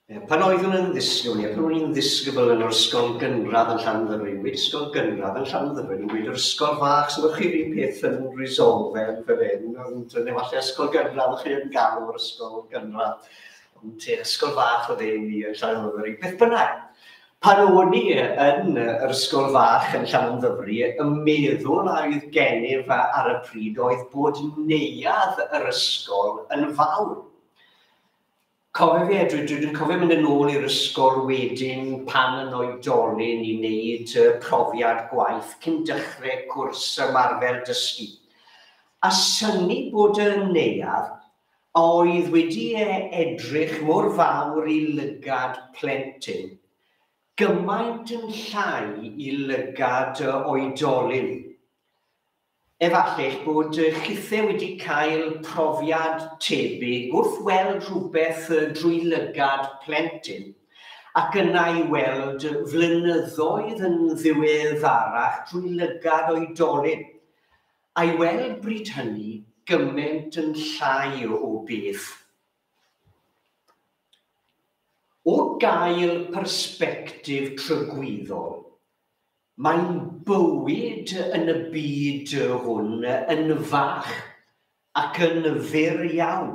Pan oeddwn yn ddisgybl, neu pan o'n i'n ddisgybl yn yr ysgol gynradd yn Llanymddyfri, yn gweud ysgol gynradd yn Llanymddyfri, yn gweud yr ysgol fach, so chi'r un peth yn Resolfen fan hyn, ond neu falle ysgol gynradd o'ch chi'n galw'r ysgol gynradd. Ond ysgol fach oedd ein ni yn Llanymddyfri. Beth bynnag, pan o'n i yn yr ysgol fach yn Llanymddyfri, y meddwl a oedd gennyf ar y pryd oedd bod neuadd yr ysgol yn fawr. Cofio fi, dwi'n cofio mynd yn ôl i'r ysgol wedyn pan yn oedolyn i wneud profiad gwaith cyn dechrau cwrs ymarfer dysgu. A synnu bod y neuadd oedd wedi edrych mor fawr i lygad plentyn, gymaint yn llai i lygad oedolyn. Efallai eich bod chithe wedi cael profiad tebyg wrth weld rhywbeth drwy lygad plentyn, ac yna i weld flynyddoedd yn ddiweddarach drwy lygad oedolyn, a'i weld bryd hynny gymaint yn llai o beth. O gael persbectif tragwyddol, mae'n bywyd yn y byd hwn yn fach ac yn fyr iawn,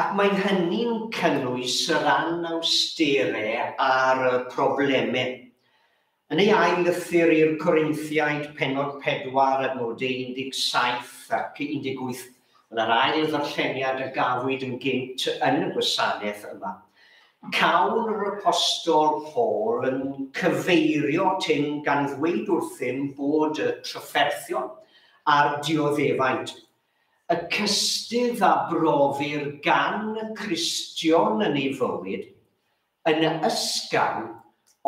ac mae hynny'n cynnwys yr anawsterau a'r problemau. Yn ei ail lythyr i'r Corinthiaid, pennod 4, adnodau 17 ac 18, yn yr ail ddarlleniad a gafwyd yn gynt yn y gwasanaeth yma, cawn yr Apostol Paul yn cyfeirio at hyn gan ddweud wrthym bod y trafferthion a'r dioddefaint, y cystudd a brofir gan y Cristion yn ei fywyd, yn ysgafn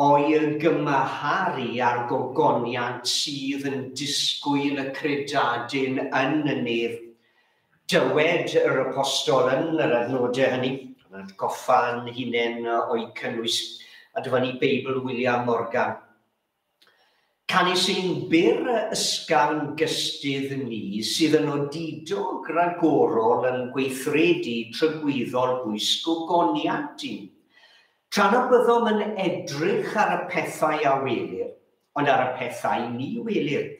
o'i gymharu â'r gogoniant sydd yn disgwyl y credadun yn y nef. Dywed yr Apostol yn yr adnodau hynny, yn atgoffa'n hunain o'i cynnwys, a dyfynnu Beibl William Morgan. Canys ein byr ysgafn gystudd ni sydd yn odidog ragorol yn gweithredu tragwyddol bwys gogoniant i ni. Tra na byddom yn edrych ar y pethau a welir, ond ar y pethau ni welir.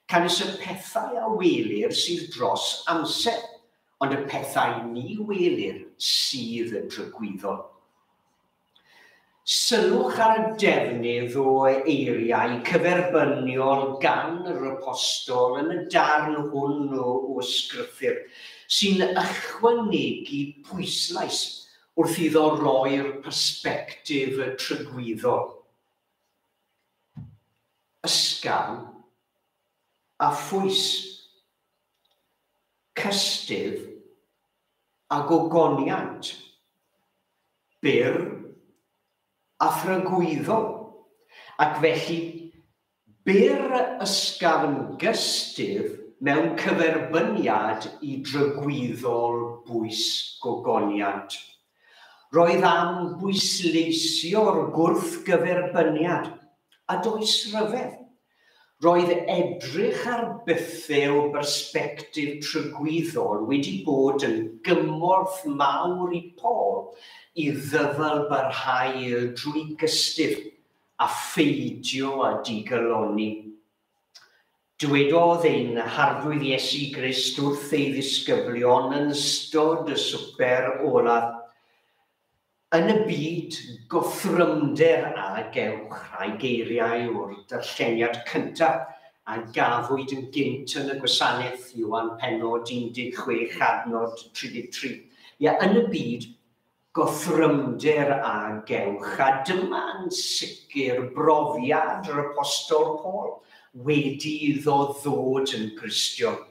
Canys y pethau a welir sydd dros amser, ond y pethau ni welir sydd yn dragwyddol. Sylwch ar y defnydd o eiriau cyferbyniol gan yr Apostol yn y darn hwn o ysgrythur, sy'n ychwanegu pwyslais wrth iddo roi'r persbectif tragwyddol. Ysgafn a phwys, cystudd a gogoniant, byr a thragwyddol, ac felly byr ysgafn gystudd mewn cyferbyniad i dragwyddol bwys gogoniant. Roedd am bwysleisio'r gwrthgyferbyniad, a does ryfedd. Roedd edrych ar bethau o bersbectif tragwyddol wedi bod yn gymorth mawr i Paul i ddyfalbarhau drwy gystudd a pheidio â digalonni. Dywedodd ein Harglwydd Iesu Grist wrth ei ddisgyblion yn ystod y swper olaf, yn y byd gothrymder a gewch, rhai geiriau o'r darlleniad cyntaf a gafwyd yn gynt yn y gwasanaeth, Ioan pennod 16 adnod 33. Ia, yn y byd gothrymder a gewch, a dyma'n sicr brofiad yr Apostol Paul wedi iddo ddod yn Gristion.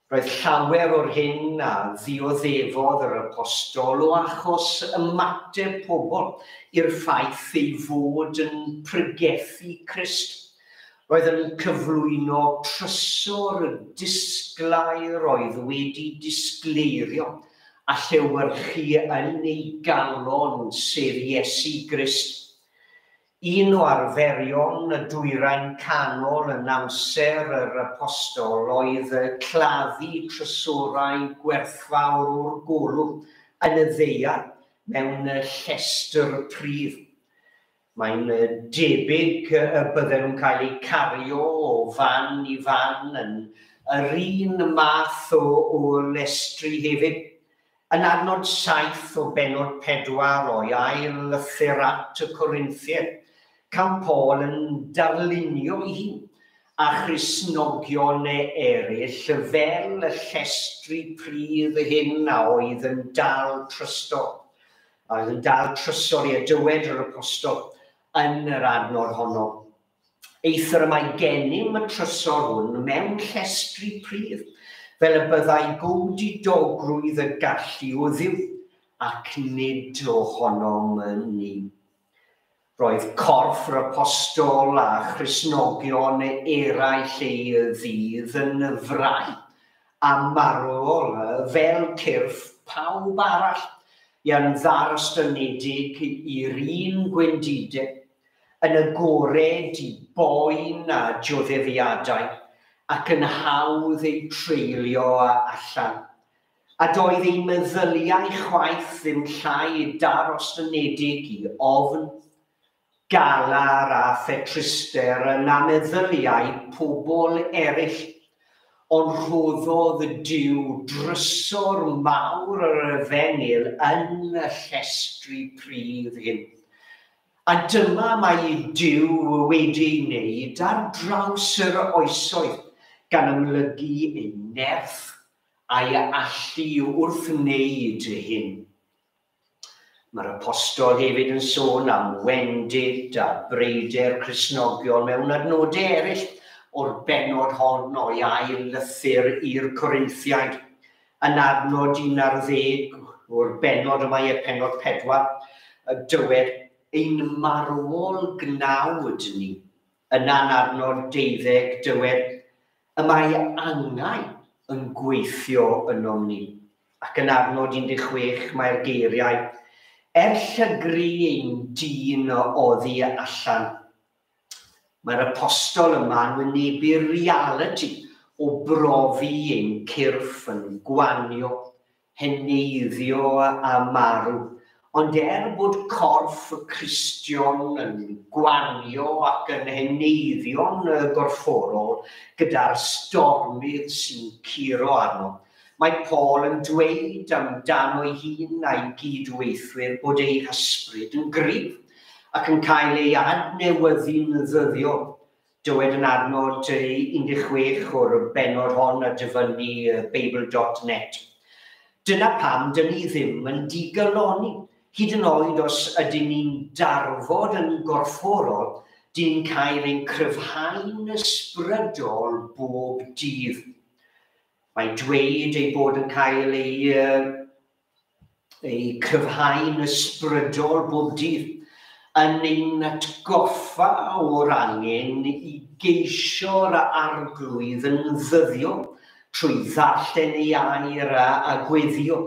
Roedd llawer o'r hyn a ddioddefodd yr Apostol o achos ymateb pobl i'r ffaith ei fod yn pregethu Crist. Roedd yn cyflwyno trysor disglair oedd wedi disgleirio a llewyrchu yn ei galon, sef Iesu Grist. Un o arferion y dwyrain canol yn amser yr Apostol oedd claddu trysorau gwerthfawr o'r golwg yn y ddaear mewn llestr pridd. Mae'n debyg y bydden nhw'n cael eu cario o fan i fan yn yr un math o lestri hefyd. Yn adnod 7 o bennod 4 o'i ail lythyr at y Corinthiaid, cawn Paul yn darlunio ei hun a Christnogion eraill fel y llestri pridd hyn a oedd yn dal trystor. A oedd yn dal trysor i a dywed yr apostol yn yr adnod honno. Eithr y mae gennym y trysor hwn mewn llestri pridd, fel y byddai gwdidogrwydd y gallu o Dduw, ac nid ohonom ni. Roedd corff yr apostol a Christnogion eraill ei ddydd yn frau a marwol fel cyrff pawb arall, ia'n ddarostynedig i'r un gwendidau, yn agored i boen a dioddefiadau, ac yn hawdd eu treulio allan. A doedd eu meddyliau chwaith ddim llai darostynedig i ofn, galar a phetruster na meddyliau pobl eraill, ond rhoddodd Duw drysor mawr yr efengyl yn y llestri pridd hyn. A dyma mae Duw wedi ei wneud ar draws yr oesoedd, gan amlygu ei nerth a'i allu wrth wneud hyn. Mae'r apostol hefyd yn sôn am wendid a breuder Cristnogion mewn adnodau eraill o'r bennod hon o'i ail lythyr i'r Corinthiaid. Yn adnod 11 o'r bennod yma i'r pennod 4, dywed ein marwol gnawd ni. Yna'n adnod 12 dywed y mae angau yn gweithio ynom ni. Ac yn adnod 16 mae'r geiriau, er llygru ein dyn oddi allan. Mae'r apostol yma'n wynebu'r realiti o brofi ein cyrff yn gwanio, heneiddio a marw. Ond er bod corff y Cristion yn gwanio ac yn heneiddio'n gorfforol gyda'r stormydd sy'n curo arno, mae Paul yn dweud amdano ei hun a'i gydweithwyr bod ei hysbryd yn gryf ac yn cael ei adnewyddu'n ddyddiol. Dywed yn adnod 16 o'r bennod hon a dyfynnu Bible.net. Dyna pam dyn ni ddim yn digalonni. Hyd yn oed os ydyn ni'n darfod yn gorfforol, dyn ni'n cael ein cryfhau'n ysbrydol bob dydd. Mae dweud ei bod yn cael ei cryfhau'n ysbrydol bob dydd yn ein atgoffa o'r angen i geisio'r arglwydd yn ddyddiol trwy ddarllen ei air a gweddio,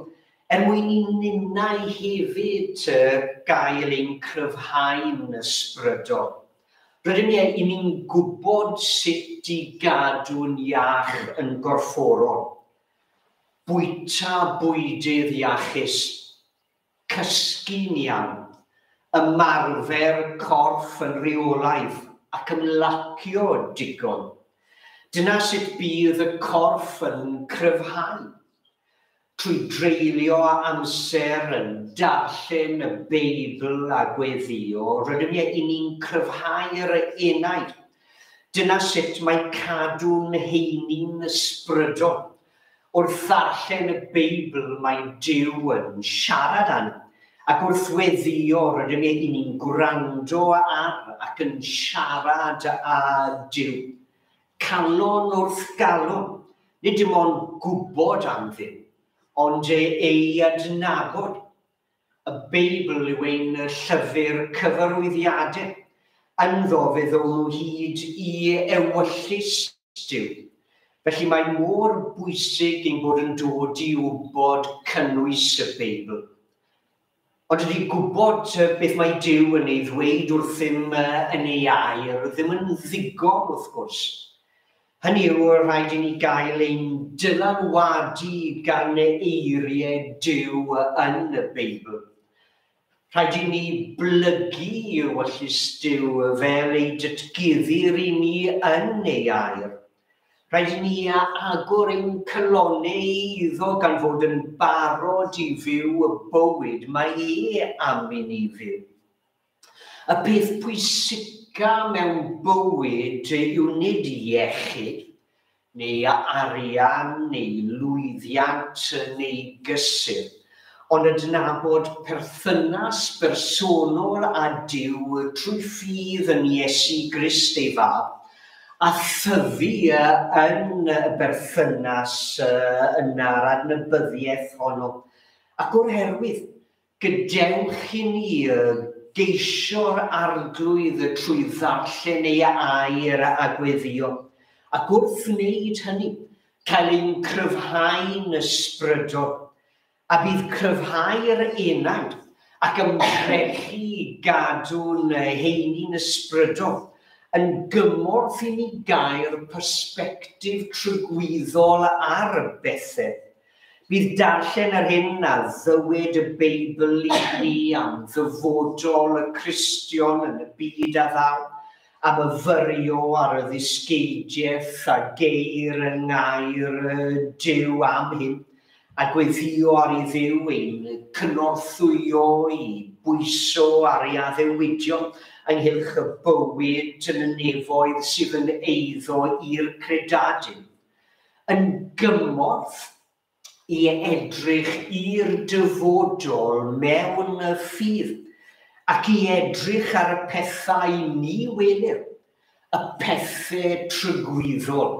er mwyn i ninnau hefyd gael ein cryfhau'n ysbrydol. Rydyn ni i ni'n gwybod sut i gadw'n iach yn gorfforol. Bwyta bwydydd iachus, cysgu'n iawn, ymarfer corff yn rheolaidd ac ymlacio digon. Dyna sut bydd y corff yn cryfhau. Trwy dreulio amser yn darllen y Beibl a gweddio, rydym ni i ni'n cryfhau'r enaid. Dyna sut mae cadw'n heini'n ysbrydol. Wrth ddarllen y Beibl mae Duw yn siarad â ni, ac wrth weddio rydym ni i ni'n gwrando ar ac yn siarad â Duw. Calon wrth galon, nid dim ond gwybod am Dduw, ond ei adnabod. Y Beibl yw ein llyfr cyfarwyddiadau. Ynddo fe ddown nhw hyd i ewyllys Duw. Felly mae mor bwysig ein bod yn dod i wybod cynnwys y Beibl. Ond ydy gwybod beth mae Duw yn ei ddweud wrthym yn ei air ddim yn ddigon wrth gwrs. Hynny yw, rhaid i ni gael ein dylanwadu gan eiriau Duw yn y Beibl. Rhaid i ni blygu ewyllys Duw fel ei datguddir i ni yn ei air. Rhaid i ni agor ein calonnau iddo gan fod yn barod i fyw y bywyd mae e am i ni fyw. Y peth pwysica mewn bywyd yw nid iechyd, neu arian, neu lwyddiant, neu gysur, ond adnabod perthynas bersonol â Duw trwy ffydd yn Iesu Grist ei fab, a thyfu yn y berthynas yna'r adnabyddiaeth honno. Ac o'r herwydd, gadewch i ni geisio'r Arglwydd trwy ddarllen ei air a gweddio. Ac wrth wneud hynny, cael ein cryfhau'n ysbrydol, a bydd cryfhau'r enaid ac ymdrechu i gadw'n heini'n ysbrydol yn gymorth i ni gael persbectif tragwyddol ar bethau. Bydd darllen yr hyn a ddywed y Beibl i ni am ddyfodol y Cristion yn y byd a ddaw, a myfyrio ar y ddysgeidiaeth a geir yng ngair Duw am hyn, a gweddïo ar ei Dduw ein cynorthwyo i bwyso ar ei addewidion ynghylch y bywyd yn y nefoedd sydd yn eiddo i'r credadun, yn gymorth i edrych i'r dyfodol mewn ffydd, ac i edrych ar y pethau ni welir, y pethau tragwyddol.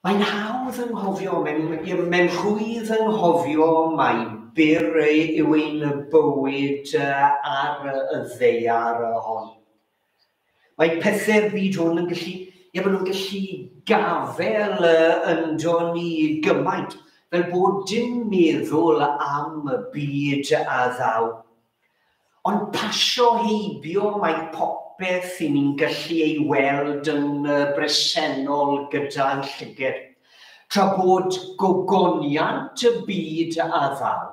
Mae'n hawdd anghofio, mae'n rhwydd anghofio mai byr yw ein bywyd ar y ddaear hon. Mae pethau'r byd hwn yn gallu, ie, maen nhw'n gallu gafael ynddo ni gymaint, fel bod dim meddwl am y byd a ddaw. Ond pasio heibio mae popeth i ni'n gallu ei weld yn bresennol gyda'n llyged, tra bod gogoniant y byd a ddaw,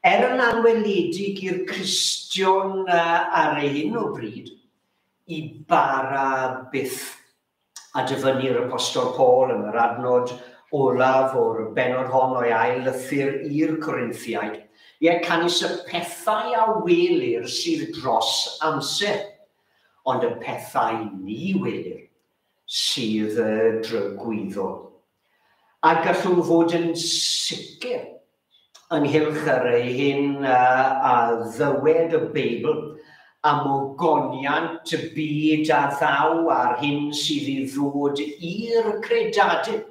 er yn anweledig i'r Cristion ar ei hyn o bryd, i bara byth. A dyfynnu'r Apostol Paul yn yr adnod olaf o'r bennod hon o'i ail lythyr i'r Corinthiaid. Ie, canys y pethau a welir sydd dros amser, ond y pethau ni welir sydd dragwyddol. A gallwn fod yn sicr ynghylch yr hyn a ddywed y Beibl am ogoniant y byd a ddaw a'r hyn sydd i ddod i'r credadun,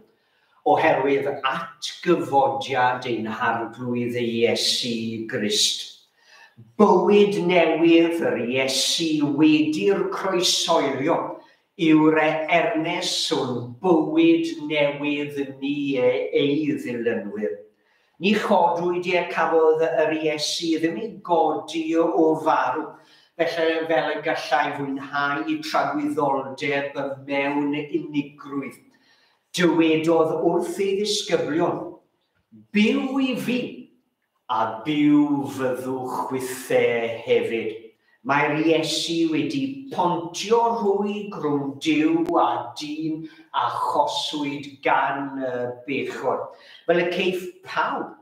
oherwydd atgyfodiad ein Harglwydd Iesu Grist. Bywyd newydd yr Iesu wedi'r croeshoelio yw'r ernes o'n bywyd newydd ni ei ddilynwyr. Ni chodwyd ie cafodd yr Iesu ddim ei godi o farw, felly fel y gallai fwynhau tragwyddoldeb mewn unigrwydd. Dywedodd wrth ei ddisgyblion, byw i fi, a byw fyddwch chwithau hefyd. Mae'r Iesu wedi pontio rhwyg rhwng Duw a dyn a choswyd gan y bechod. Fel y ceiff pawb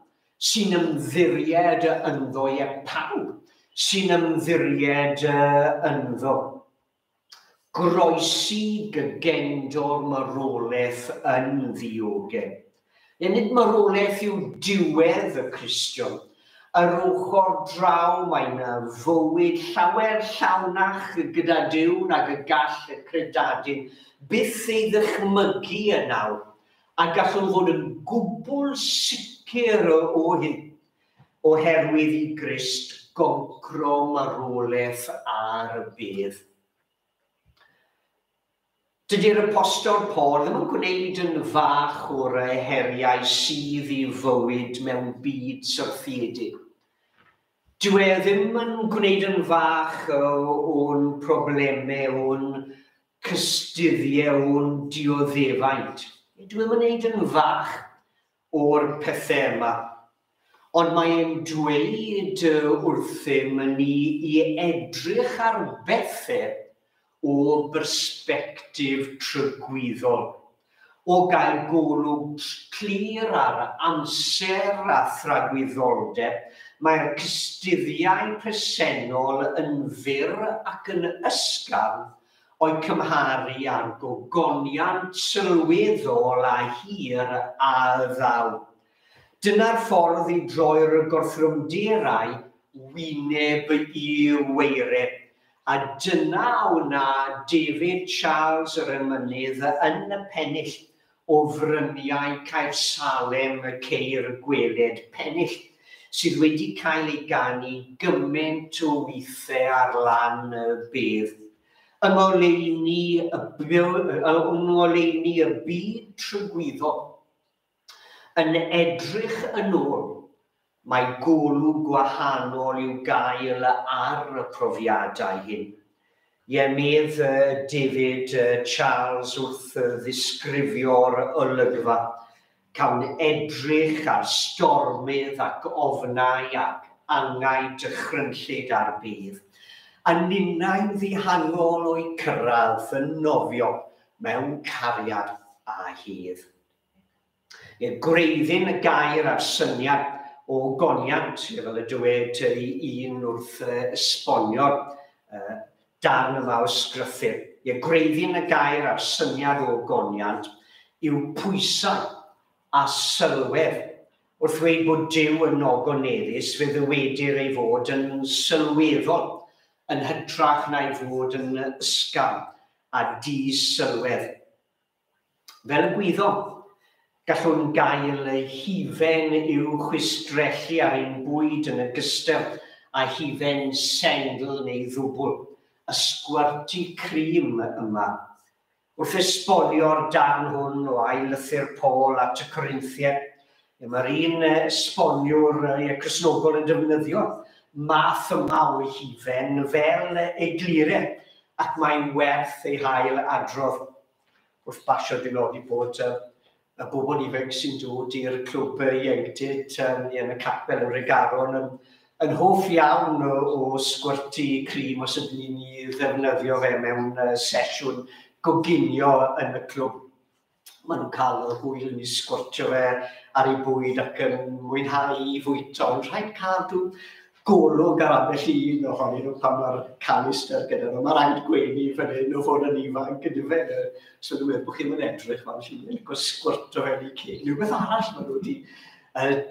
sy'n ymddiried ynddo, ie pawb sy'n ymddiried ynddo. Groesi gygendor marwolaeth yn ddiogel. Ie, nid marwolaeth yw diwedd y Cristion. Yr ochr draw mae yna fywyd llawer llawnach gyda Duw nag y gall y credadun byth ei ddychmygu yn awr, a gallwn fod yn gwbl sicr o hyn, oherwydd i Grist goncro marwolaeth ar y bedd. Dydy'r Apostol Paul ddim yn gwneud yn fach o'r heriau sydd i fywyd mewn byd syrthiedig. Dyw e ddim yn gwneud yn fach o'n problemau, o'n cystuddiau, o'n dioddefaint. Dyw e ddim yn gwneud yn fach o'r pethau yma. Ond mae'n dweud wrthym ni i edrych ar bethau o bersbectif tragwyddol, o gael golwg clir ar amser a thragwyddoldeb. Mae'r cystuddiau presennol yn fyr ac yn ysgafn o'i cymharu â'r gogoniant sylweddol a hir a ddaw. Dyna'r ffordd i droi'r gorthrymderau wyneb i waered. A dyna wna David Charles yr emynydd yn y pennill o fryniau Caersalem y ceir gweled, pennill sydd wedi cael ei ganu gymaint o weithiau ar lan y bedd. Yng ngoleuni y byd tragwyddol, yn edrych yn ôl, mae golwg gwahanol i'w gael ar y profiadau hyn. Ie, medd David Charles wrth ddisgrifio'r olygfa, cawn edrych ar stormydd ac ofnau ac angau dychrynllyd ar bedd, a ninnau'n ddihangol o'i cyrraedd yn nofio mewn cariad a hedd. Ie, gwreiddyn y gair a'r syniad o ogoniant, fel y dywed un wrth esbonio'r darn yma o sgrythyr. Ie, gwreiddyn y gair a'r syniad o ogoniant yw pwysau a sylwedd. Wrth ddweud bod Duw yn ogoneddus, fe ddywedir ei fod yn sylweddol yn hytrach na'i fod yn ysgafn a di-sylwedd. Fel y gwyddom, gallwn gael hufen i'w chwistrellu ar ein bwyd yn ogystal â hufen sengl neu ddwbl, y squirty cream yma. Wrth esbonio'r darn hwn o ail lythyr Paul at y Corinthiaid, mae'r un esboniwr Cristnogol yn defnyddio math yma o hufen fel egluredd, ac mae'n werth ei hail adrodd. Wrth basio, dwi'n nodi bod y bobl ifanc sy'n dod i'r clwb ieuenctid yn y capel yn Regaron yn hoff iawn o squirty cream os ydyn ni'n i ddefnyddio fe mewn sesiwn goginio yn y clwb. Maen nhw'n cael y hwyl yn ei sgwrtio fe ar ei bwyd ac yn mwynhau i fwyta. Ond rhaid cadw golwg ar ambell un ohonyn nhw pan mae'r canister gyda nhw. Mae rhaid gwenu fan hyn o fod yn ifanc gyda fe. So nhw'n meddwl bod chi'n mynd edrych, mae'n chi'n licio sgwrto fe yn ei ceg. Neu beth arall maen nhw wedi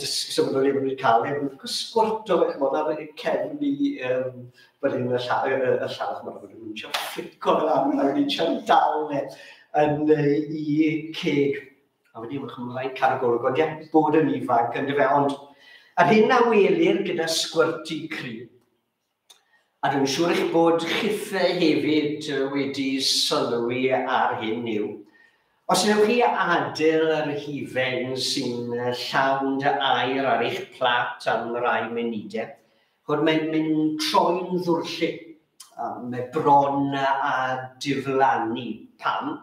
dysgu, so maen nhw ddim wedi cael e, maen nhw'n sgwrto fe, chymod, ar y cefn i fel hyn y llaw, y llaw, chymod, maen nhw'n eisiau flico fel am, maen nhw'n eisiau dal e yn i ceg. A wedi, mae'n rhaid cael y golwg, ond ie, bod yn ifanc, yn dyfe, ond yr hyn a welir gyda squirty cream, a dwi'n siŵr eich bod chithau hefyd wedi sylwi ar hyn yw, os wnewch chi adael yr hufen sy'n llawn dy aer ar eich plat am rai munudau, chod mae'n mynd troi'n ddwrllyd, mae bron a diflannu. Pam?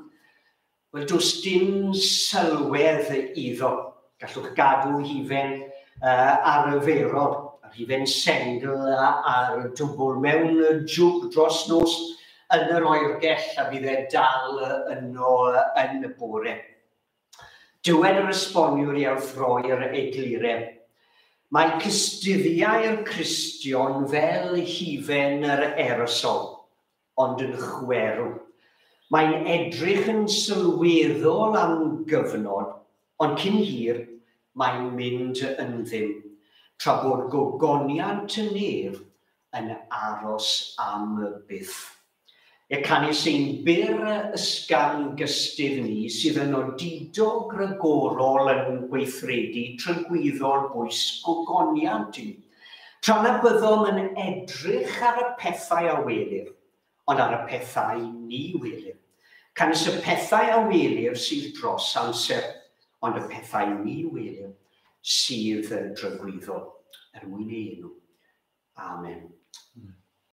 Wel, does dim sylwedd iddo. Gallwch gadw hufen arferol, yr hufen sengl a'r dwbl mewn jwg dros nos yn yr oergell a bydd e dal yno yn y bore. Dywed yr esboniwr i wrth roi'r eglureb. Mae cystuddiau'r Cristion fel hufen yr aerosol, ond yn chwerw. Mae'n edrych yn sylweddol am gyfnod, ond cyn hir mae'n mynd yn ddim, tra bod gogoniant y nef yn aros am y byth. Y canys ein byr ysgafn gystudd ni sydd yn odidog ragorol yn gweithredu tragwyddol bwys gogoniant i ni. Tra na byddom yn edrych ar y pethau a welir, ond ar y pethau ni welir. Canys y pethau a welir sydd dros amser, ond y pethau ni welir sydd dragwyddol, er mwyn ei enw. Amen.